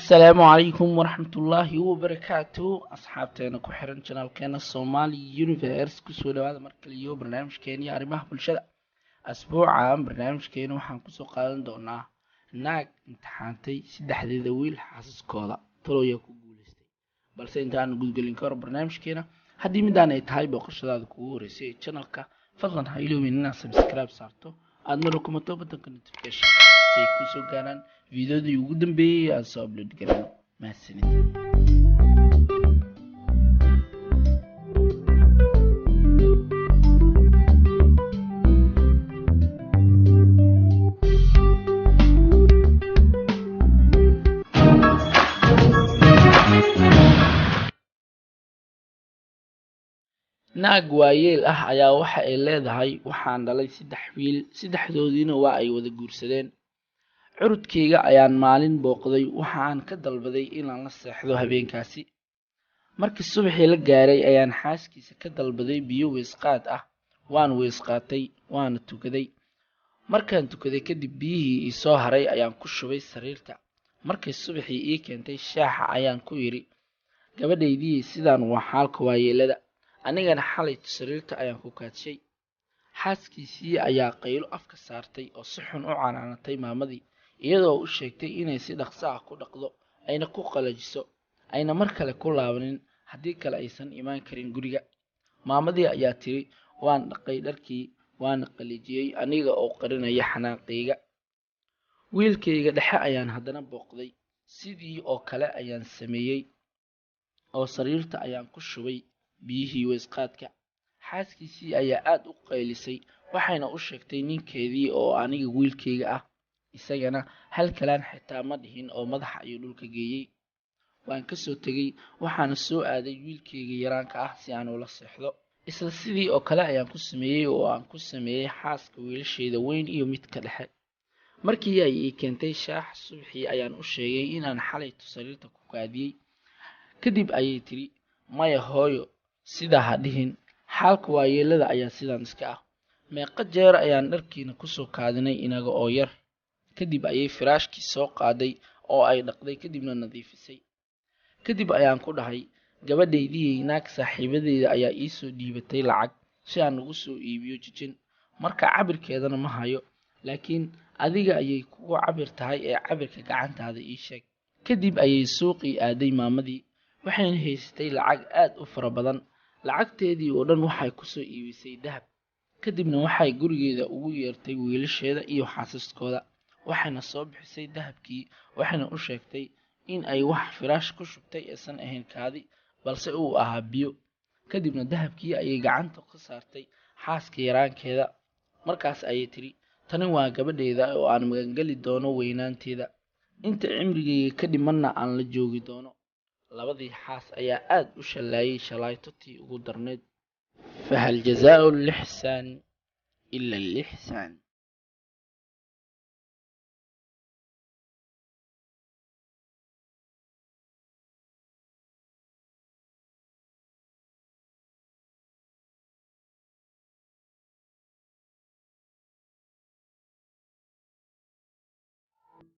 Assalaamu calaykum waraxmatullaahi wabarakaatu. Asxaabteena ku xiran channelkeena Somali Universe, kusoo dhawaada mar kale iyo barnaamijkeena iyo arrimaha bulshada. Asbuucan barnaamijkeena waxaan kusoo qaadan doonaa naag imtixaantay saddexdeeda wiil xaasaskooda, taloyaa ku guuleystay. Balse inta aan gudgelin ka hor barnaamijkeena, haddii midaan ay tahay booqashadaada kugu horeysay ee channelka, fadlan ha iloobin inaad subscribe saarto, aadna rukumato buttonka notification si ay kusoo gaaraan fiidiyoodii ugu dambeeyey aan soo upload garayno. Mahadsanid. Naag waayeel ah ayaa waxa ay leedahay: waxaan dhalay saddex wiil, saddexdoodiina waa ay wada guursadeen. Curudkayga ayaan maalin booqday, waxa aan ka dalbaday inaan la seexdo habeenkaasi. Markii subaxii la gaaray ayaan xaaskiisa ka dalbaday biyo weysqaad ah. Waan weysqaatay, waana tukaday. Markaan tukaday kadib, biyihii ii soo haray ayaan ku shubay sariirta. Markay subaxii ii keentay shaaxa ayaan ku yidhi: gabadhaydii, sidaan waa xaalka waayeelada, anigana xalay sariirta ayaan ku kaadshay. Xaaskiisii ayaa qaylo afka saartay oo si xun u canaanatay maamadii, iyadoo u sheegtay inay si dhaqso ah ku dhaqdo, ayna ku qalajiso, ayna mar kale ku laabanin, haddii kale aysan imaan karin guriga. Maamadii ayaa tiri: waan dhaqay dharkii, waana qalajiyey, aniga oo qarinaya xanaaqayga. Wiilkayga dhexe ayaan haddana booqday, sidii oo kale ayaan sameeyey oo sariirta ayaan ku shubay biyihii weysqaadka. Xaaskiisii ayaa aada u qaylisay, waxayna u sheegtay ninkeedii oo aniga wiilkayga ah. Isagana hal kalaan xitaa ma dhihin oo madaxa ayuu dhulka geeyey. Waan kasoo tegey, waxaana soo aaday wiilkayga yaraanka ah si aan ula seexdo. Isla sidii oo kale ayaan ku sameeyey oo aan ku sameeyey xaaska wiilashayda weyn iyo midka dhexe. Markii ay ii keentay shaax subaxii ayaan u sheegay inaan xalayto sariirta ku kaadiyey. Kadib ayay tiri: maya hooyo, sidaa ha dhihin, xaalka waayeelada ayaa sidaan iska ah. Meeqa jeer ayaan dharkiina kusoo kaadinay inaga oo yar. Kadib ayay firaashkii soo qaaday oo ay dhaqday, kadibna nadiifisay. Kadib ayaan ku dhahay: gabadhaydii, naag saaxiibadeyda ayaa iisoo dhiibatay lacag si aan ugu soo iibiyo jijin, marka cabirkeedana ma hayo, laakiin adiga ayay kugu cabir tahay ee cabirka gacantaada ii sheeg. Kadib ayay suuqii aaday maamadii, waxayna haysatay lacag aada u fara badan. Lacagteedii oo dhan waxay kusoo iibisay dahab. Kadibna waxay gurigeeda ugu yeertay wiilasheeda iyo xaasaskooda, waxayna soo bixisay dahabkii, waxayna u sheegtay in ay wax firaash ku shubtay aysan ahayn kaadi, balse uu ahaa biyo. Kadibna dahabkii ayay gacanta ka saartay xaaska yaraankeeda. Markaas ayay tiri: tani waa gabadheeda oo aan magangeli doono weynaanteeda, inta cimrigayga ka dhimanna aan la joogi doono. Labadii xaas ayaa aada u shallaayay shalayto tii ugu darneyd. Fahal jazaau lixsaan ila alixsaan.